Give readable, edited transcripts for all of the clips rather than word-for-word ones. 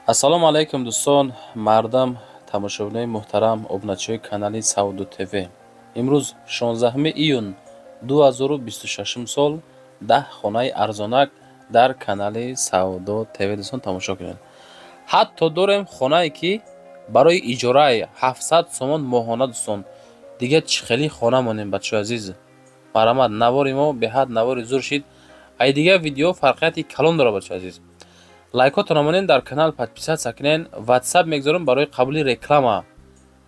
Ассалому алайкум, дӯстон, мардам, тамошобинои муҳтарам, обуначиҳои канали Савдо ТВ. Имрӯз 16 июн 2026 сол, 10 хонаи арзонак дар канали Савдо ТВ. Дӯстон, тамошо кунед. Ҳатто дорем хонае, ки барои иҷораи 700 сомон моҳона. Дӯстон, дига чӣ хеле хона монем, бачаҳои азиз? Марҳамат, навори мо беҳад навори зур шид. Ай дигар видео фарқияти калон дорад, бачаҳои азиз. Лайкотонро монед, дар канал подписаться кунед. Ватсап мегузорам барои қабули реклама: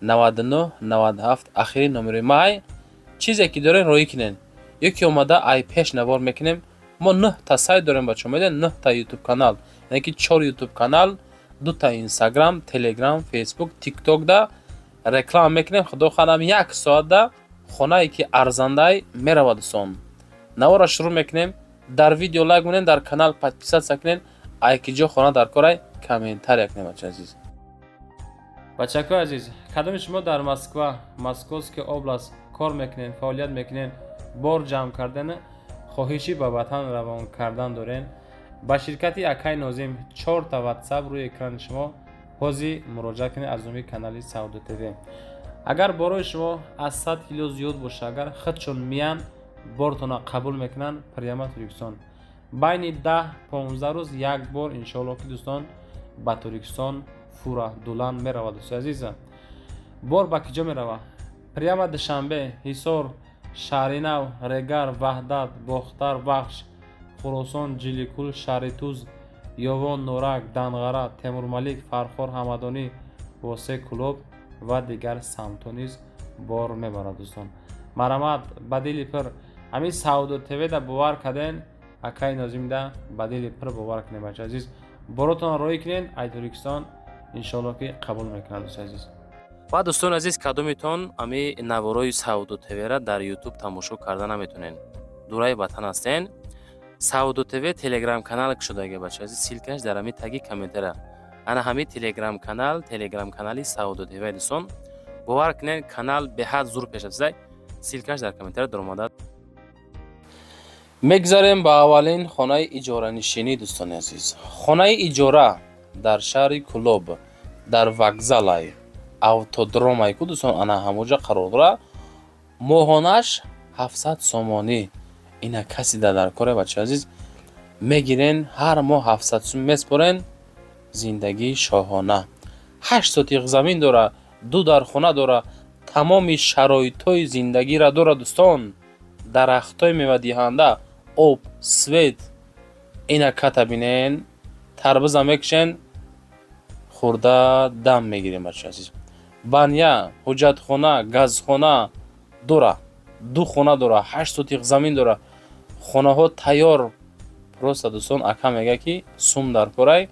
99 97 ахири номери май. Чизе ки дорем, роӣ кунед ё ки омада ай пеш навор мекунем. Мо нӯҳта сайт дорем, бачаҳо, медонед, нӯҳта ютуб канал, яъне ки чор ютуб канал, дута инстаграм, телеграм, фейсбук, тиктокда реклама мекунем. Худо хоҳад, як соатда хонае ки арзандай меравад. Дӯстон, наворро шурӯъ мекунем. Дар видео лайк монед, дар канал подписаться кунед. Ай ки ҷо хона дар корай, комментария кунед, бачаи азиз. Бачакои азиз, кадоми шумо дар Москва, Московский область кор мекунед, фаъолият мекунед, бор ҷамъ кардан, хоҳиши ба ватан равон кардан дорен, ба ширкати акай Нозим, чорта ватсап рӯи экрани шумо, ҳозир муроҷиат кунед. Аз номи канали Савдо ТВ, агар борои шумо аз 100 кило зиёд боша, агар худшон миян, бортона қабул мекунанд, прямо Тоҷикистон байни 10-15 рӯз як бор, иншоалло, ки дӯстон, ба Тоҷикистон фура дулан меравад. Дӯстои азиза, бор ба киҷо меравад? Прямо Душанбе, Ҳисор, Шаҳринав, Регар, Ваҳдат, Бохтар, Вахш, Хуросон, Ҷиликул, Шаҳритуз, Ёвон, Норак, Данғара, Темурмалик, Фархор, Ҳамадонӣ, Восе, Кӯлоб ва дигар самтҳо низ бор мебарад. Дӯстон, марҳамат, ба дили пир ҳамин Савдо ТВ-да бовар карден, акаи Нозимда ба дили пир бовар кунед. Бача азиз, боротонро роҳӣ кунед, ай Тоҷикистон иншоалло ки қабул мекунад, дӯстои азиз. Ва дӯстони азиз, кадомитон ами наворои Савдо ТВ-ра дар Ютуб тамошо карда наметонен, дураи ватан ҳастен, Савдо ТВ телеграм канал кушодаги, бача азиз. Ссылка ш дар ҳами таги комментария. Ана ҳами телеграм канал, телеграм канали Савдо ТВ. Дӯстон, бовар кунед, канал беҳад зур пеш рафтааст. Ссылка ш дар комментария даромада. Мегзарем ба аввалин хонаи иҷоранишинӣ. Дӯстони азиз, хонаи иҷора дар шаҳри Кӯлоб, дар вокзалай автодромай ку, дӯстон, ана ҳамоҷа қарор дорад. Моҳонаш 700 сомонӣ. Ина каси дар коре, бачаи азиз, мегирен, ҳар моҳ 700 сум меспорен, зиндагии шоҳона. 8 сотиқ замин дора, ду дархона дора, тамоми шароитҳои зиндагиро дорад. Дӯстон, дарахтҳои мевадиҳанда, об, свет. Ина ката бинен, тарбуза мекушен, хӯрда дам мегирем. Бачаи азиз, баня, ҳуҷҷатхона, газхона дора, ду хона дора, 8 сотиқ замин дора, хонаҳо тайёр. Просто, дӯстон, ака мегӯяд, ки сум дар корай,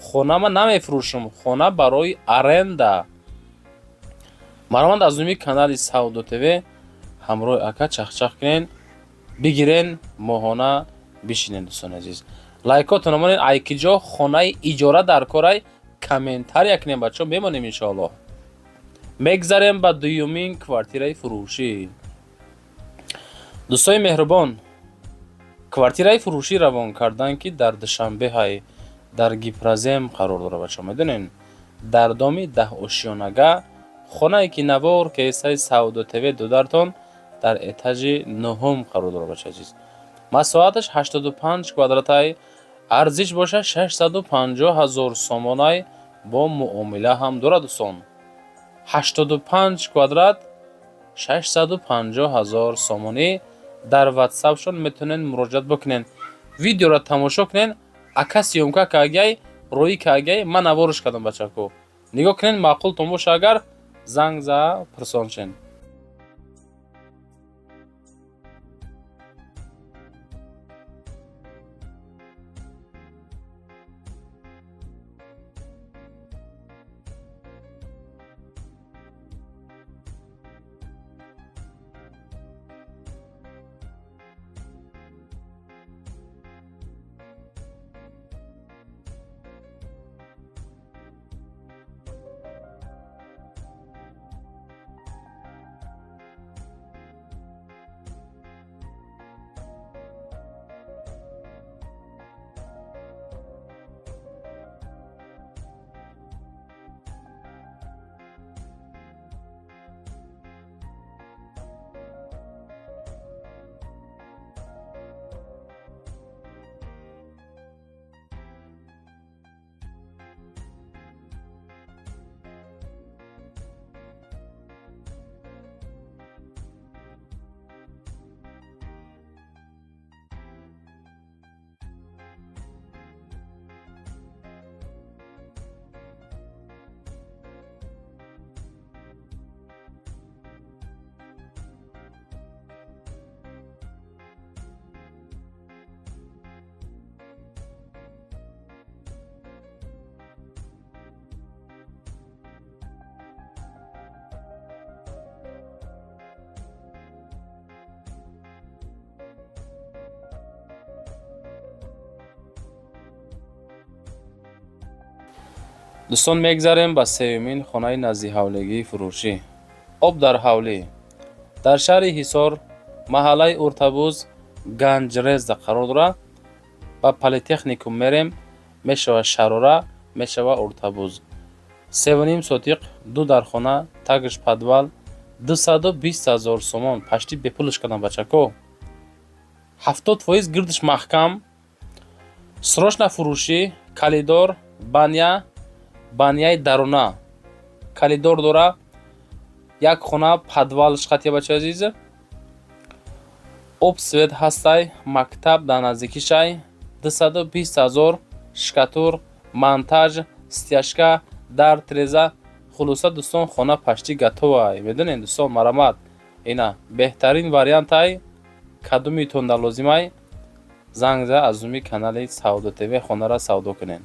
хона ма намефурӯшам, хона барои аренда. Марҳамат, аз номи канали Савдо ТВ ҳамроҳи ака чахчах кунен, бигирен, моҳона бишинен. Дӯстони азиз, лайкотонро монед. Ай ки ҷо хонаи иҷора дар корай, комментария кунем, бачаҳо, мемонем иншоаллоҳ. Мегзарем ба дуюмин квартираи фурӯшӣ. Дӯстои меҳрубон, квартираи фурӯшӣ равон кардан, ки дар Душанбе ҳай, дар Гипрозем қарор дорад. Бачаҳо, медонен, дар доми даҳошёнага, хонае ки навор кесаи Савдо ТВ додартон, дар этажи нуҳум қарор дорад. Бачаи азиз, масоҳаташ 85 квадратай, арзиш бошад 650 ҳазор сомонай, бо муомила ҳам дорад. Дӯстон, 85 квадрат, 650 ҳазор сомонӣ. Дар ватсапшон метавонед муроҷиат бикунед. Видеоро тамошо кунед, ака съёмка кагай, роӣ кагай, ман наворш кардам. Бачако, нигоҳ кунед, маъқултон боша, агар занг за пурсон шен. Дӯстон, мегзарем ба сеюмин хонаи наздиҳавлигии фурӯшӣ. Об дар ҳавлӣ. Дар шаҳри Ҳисор, маҳаллаи Уртабуз, Ганҷрезда қарор дорад. Ба политехникум мерем, мешава Шарора, мешава Уртабуз. 3,5 сотиқ, ду дархона, тагш подвал, 220 000 сомон, почти бепулш кардам, бачако. 70% гирдиш маҳкам, срочно фурӯшӣ, коридор, баня, баняи даруна. Коридор дора, як хона, подвалш қатия, бачаи азиз. Об, свет ҳастай, мактаб дар наздикишай, 220 000, штукатур, монтаж, стяжка, дар, треза. Хулоса, дӯстон, хона почти готовай. Медонед, дӯстон, марамат. Ина беҳтарин вариантай, кадомитон дар лозимай, занг зада аз номи канали Савдо ТВ хонара савдо кунед.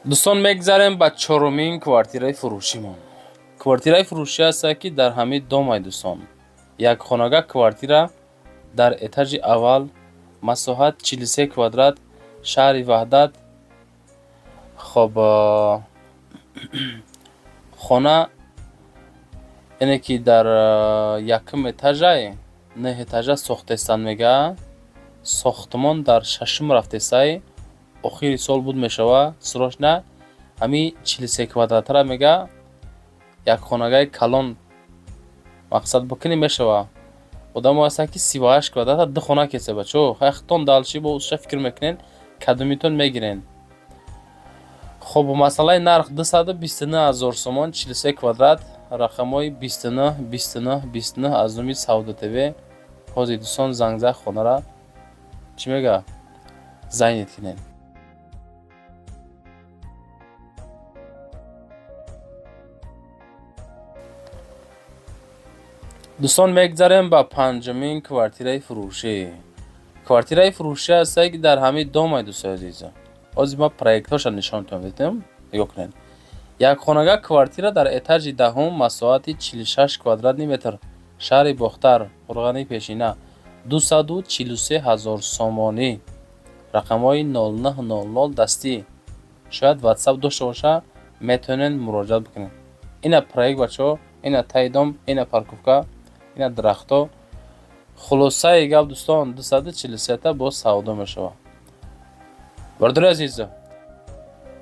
Дӯстон, мегзарем ба чорумин квартираи фурӯшимон. Квартираи фурӯшӣ ҳаста, ки дар ҳамин домай, дӯстон. Як хонага квартира дар этажи аввал, масоҳат 43 квадрат, шаҳри Ваҳдат. Хоб, хона яъне ки дар якум этажай, нӯҳ этажа сохтестанд, мега. Сохтмон дар шашум рафтестай. Охири сол буд мешава, срочно ҳамин 43 квадратара, мега, як хонагаи калон мақсад бикунӣ мешава. Одамо ҳастанд, ки 38 квадрата ду хона кеса, бачаҳо. Хай, дальше бо уша фикр мекунед, кадомитон мегирен. Хоб, масъалаи нарх 229 000 сомон, 43 квадрат, рақамҳои 29 29 29 аз номи Савдо ТВ. Ҳозир, дӯстон, занг зад, хонара чӣ мега, занять кунед. Дӯстон, мегзарем ба панҷумин квартираи фурӯшӣ. Квартираи фурӯшӣ ҳастае, ки дар ҳамин домай, дӯстои азиз. Ҳозир ма проектҳоша нишонтон медиҳам, нигоҳ кунед. Як хонага квартира дар этажи даҳум, масоҳати 46 квадратный метр, шаҳри Бохтар, Қурғани пешина, 243 000 сомонӣ, рақамҳои 0900 дастӣ. Шояд ватсап дошта боша, метавонед муроҷиат бикунед. Ина проект, бачаҳо, ина таи дом, ина парковка, ина дарахтҳо. Хулосаи гап, дӯстон, 243та боз савдо мешавад. Бародари азиз,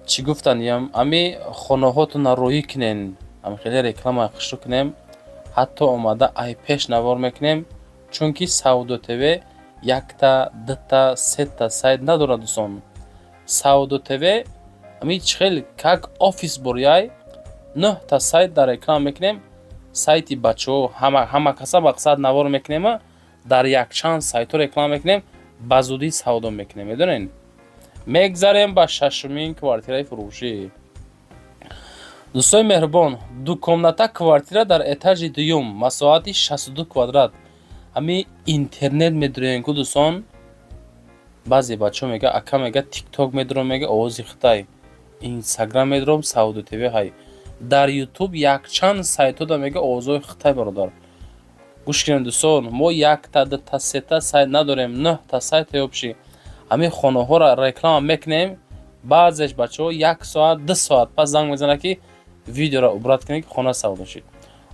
чӣ гуфтаниям, ами хонаҳотонро роҳӣ кунен, ами хеле реклама хушрӯ кунем, ҳатто омада ай пеш навор мекунем, чунки Савдо ТВ якта, дута, сета сайт надорад, дӯстон. Савдо ТВ ами чӣ хел как офис буряй, нӯҳта сайт дар реклама мекунем, сайти бачаҳо ҳама каса мақсад навор мекунем, дар якчанд сайтҳо реклама мекунем, ба зудӣ савдо мекунем, медонед. Мегзарем ба шашумин квартираи фурӯшӣ. Дӯстони меҳрубон, двухкомната квартира дар этажи дуюм, масоҳати 62 квадрат. Ҳами интернет медуроем ку, дӯстон, баъзе бачаҳо мега, ака, мега, тикток медуром, мега, овози хитай, инстаграм медуром, Савдо ТВ ҳай, дар ютуб якчанд сайтҳода, мега, овозҳои хитай. Бародар, гӯш кунед, дӯстон, мо якта, дута, сета сайт надорем, нӯҳта сайт ҳаёбши. Ҳамин хонаҳоро реклама мекунем, баъзеш бачаҳо як соат, 2 соат пас занг мезанад, ки видеоро убрать кунед, ки хона савдо шид.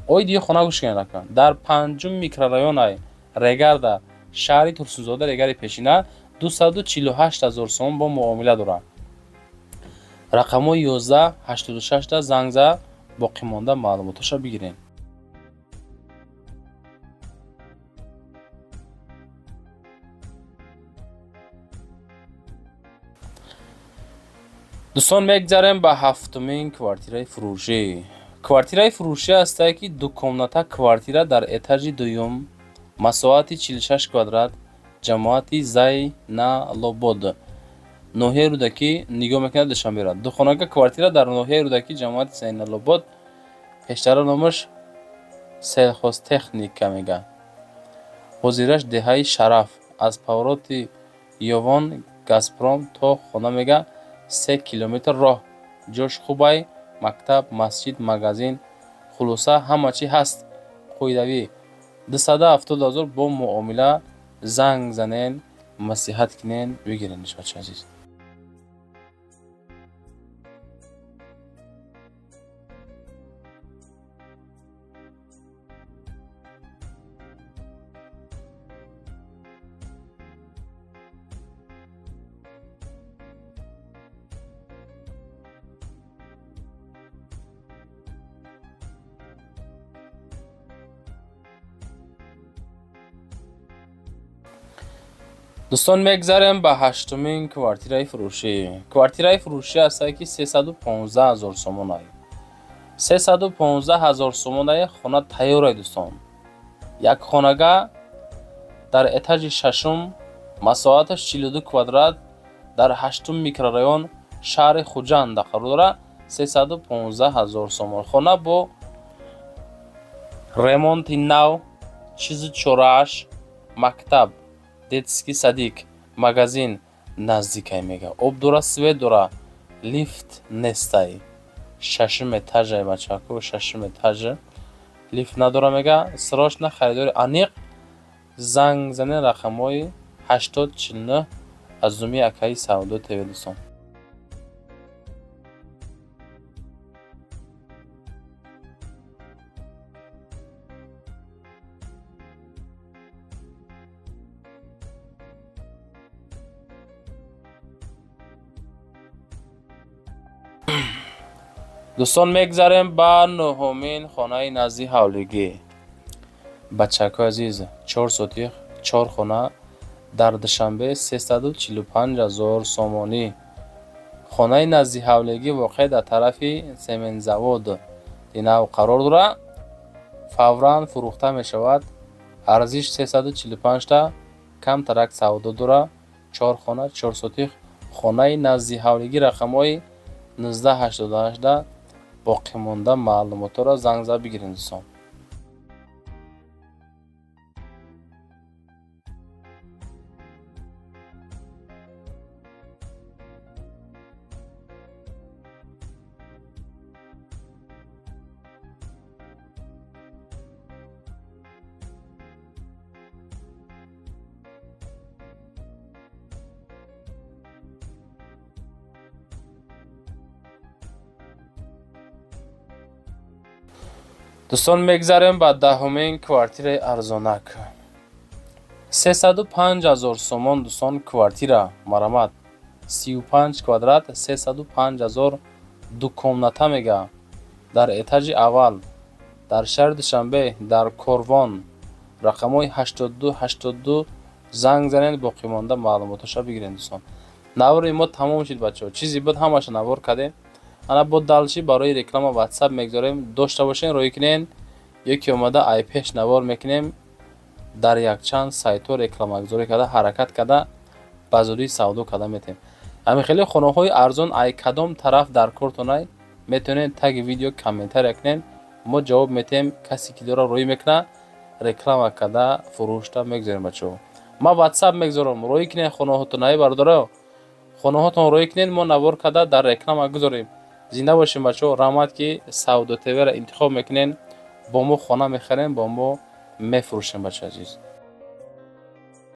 Оиди хона гӯш кунед, ака, дар панҷум микрорайонай Регарда, шаҳри Турсунзода, Регари пешина, 248 000 сомон бо муомила дорад. Рақамҳои 11 86да занг зад, боқимонда маълумотҳоша бигирем. Дӯстон, мегзарем ба ҳафтумин квартираи фурӯшӣ. Квартираи фурӯшӣ ҳастае, ки дукомната квартира дар этажи дуюм, масоҳати 46 квадрат, ҷамоати Зайналобод, ноҳияи Рӯдакӣ нигоҳ мекунад Душанберо. Духонага квартира дар ноҳияи Рӯдакӣ, ҷамоати Зайналобод, пештара номаш Сельхозтехника мега, ҳозираш деҳаи Шараф. Аз повороти Ёвон Газпром то хона мега 3 километр роҳ. Ҷош хубай, мактаб, масҷид, магазин, хулоса, ҳама чӣ ҳаст. Қоидавӣ 270 000 бо муомила. Занг занен, маслиҳат кунен, бигиренш, бача азиз. Дӯстон, мегзарем ба ҳаштумин квартираи фурӯшӣ. Квартираи фурӯшӣ ҳастае, ки 315 000 сомонай, 315 000 сомонай. Хона тайёрай, дӯстон, як хонага дар этажи шашум, масоҳаташ 42 квадрат, дар ҳаштум микрорайон, шаҳри Хуҷанд қарор дорад. 315 000 сомон. Хона бо ремонти нав, чизу чорааш, мактаб, детский садик, магазин наздикай мега, об дора, свет дора, лифт нестай. Шашум этажай, бачако, шашум этажа, лифт надора мега. Срочно харидори аниқ занг занен рақамҳои 8049 аз зуми акаи Савдо ТВ, дӯстон. Дӯстон, мегзарем ба нуҳумин хонаи назди ҳавлигӣ. Бачакҳои азиз, 4 сотих, чор хона дар Душанбе, 345 000 сомонӣ. Хонаи назди ҳавлигӣ воқеъ дар тарафи сементзавод нав қарор дорад. Фавран фурӯхта мешавад. Арзиш 345-та, камтарак савдо дорад. Чор хона, 4 сотих, хонаи назди ҳавлигӣ, рақамҳои 1988-да. Боқимонда маълумотҳоро занг зада бигиред, дӯстон. Дӯстон, мегзарем ба даҳумин квартираи арзонак, 305 000 сомон. Дӯстон, квартира марамат, 35 квадрат, 305 000, дукомната мега, дар этажи аввал, дар шаҳри Душанбе, дар Корвон, рақамҳои 82 82 занг занед, боқимонда маълумотҳоша бигиред. Дӯстон, навори мо тамом шуд, бачаҳо. Чизе буд, ҳамаша навор кардем. Ана бо дальше барои реклама Ватсап мегзорем, дошта бошен, роӣ кунен ё ки омада ай пеш навор мекунем. Дар якчанд сайтҳо рекламагузорӣ карда, ҳаракат карда, ба зудӣ савдо карда метавем. Ҳамин хеле хонаҳои арзон ай кадом тараф дар кортонай, метавонед таги видео комментария кунед, мо ҷавоб метиҳем. Касе ки дора, роӣ мекунад, реклама карда, фурӯшта мегзорем. Бачаҳо, ман Ватсап мегзорам, роӣ кунед хонаҳотон. Ай бародаро, хонаҳотон роӣ кунед, мо навор карда дар реклама гузорем. Зинда бошем, бачаҳо. Раҳмат, ки Савдо ТВ-ро интихоб мекунед, бо мо хона мехарем, бо мо мефурӯшем, бачаи азиз.